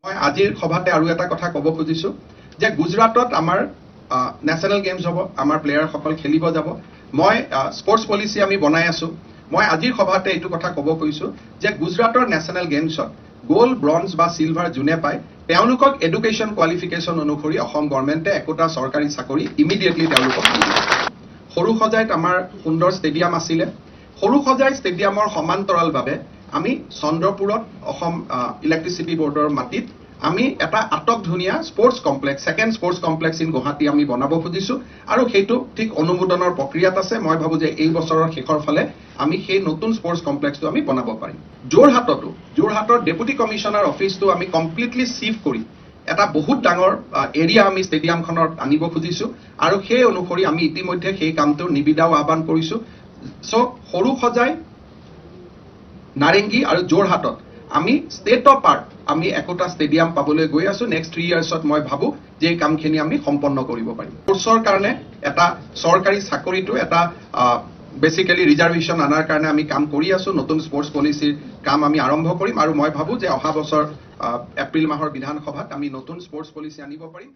মই আজিৰ সভাতে আৰু এটা কথা ক'ব খুজিছোঁ যে গুজৰাটত আমাৰ নেশ্যনেল গেমছ হ'ব, আমাৰ প্লেয়াৰসকল খেলিব যাব। মই স্পৰ্টছ পলিচি আমি বনাই আছোঁ। মই আজিৰ সভাতে এইটো কথা ক'ব খুজিছোঁ যে গুজৰাটৰ নেশ্যনেল গেমছত গ'ল্ড, ব্ৰঞ্জ বা চিলভাৰ যোনে পায়, তেওঁলোকক এডুকেশ্যন কোৱালিফিকেশ্যন অনুসৰি অসম গভৰ্ণমেণ্টে একোটা চৰকাৰী চাকৰি ইমিডিয়েটলি তেওঁলোকক দিব। সৰু সজাইত আমাৰ সুন্দৰ ষ্টেডিয়াম আছিলে। সৰু সজাই ষ্টেডিয়ামৰ সমান্তৰালভাৱে আমি চন্দ্ৰপুৰত অসম ইলেক্ট্ৰিচিটি বৰ্ডৰ মাটিত আমি এটা আটক ধুনীয়া sports complex, second sports complex in Guwahati আমি বনাব খুজিছোঁ আৰু সেইটো ঠিক অনুমোদনৰ প্ৰক্ৰিয়াত আছে। মই ভাবোঁ যে এই বছৰৰ শেষৰ ফালে আমি সেই নতুন স্পৰ্টছ কমপ্লেক্সটো আমি বনাব পাৰিম। যোৰহাটতো, যোৰহাটৰ ডেপুটি কমিশ্যনাৰ অফিচটো আমি কমপ্লিটলি চিফ্ট কৰি এটা বহুত ডাঙৰ এৰিয়া আমি ষ্টেডিয়ামখনত আনিব খুজিছোঁ আৰু সেই অনুসৰি আমি ইতিমধ্যে সেই কামটোৰ নিবিদাও আহ্বান কৰিছোঁ। চ' সৰু সজাই, নাৰেংগী আৰু যোৰহাটত আমি ষ্টেট অফ আৰ্ট আমি একোটা ষ্টেডিয়াম পাবলৈ গৈ আছোঁ। নেক্সট 3 ইয়াৰ্ছত মই ভাবোঁ যে এই কামখিনি আমি সম্পন্ন কৰিব পাৰিম। স্পৰ্টছৰ কাৰণে এটা চৰকাৰী চাকৰিটো এটা বেচিকেলি ৰিজাৰ্ভেশ্যন অনাৰ কাৰণে আমি কাম কৰি আছোঁ। নতুন স্পৰ্টছ পলিচিৰ কাম আমি আৰম্ভ কৰিম আৰু মই ভাবোঁ যে অহা বছৰ এপ্ৰিল মাহৰ বিধানসভাত আমি নতুন স্পৰ্টছ পলিচি আনিব পাৰিম।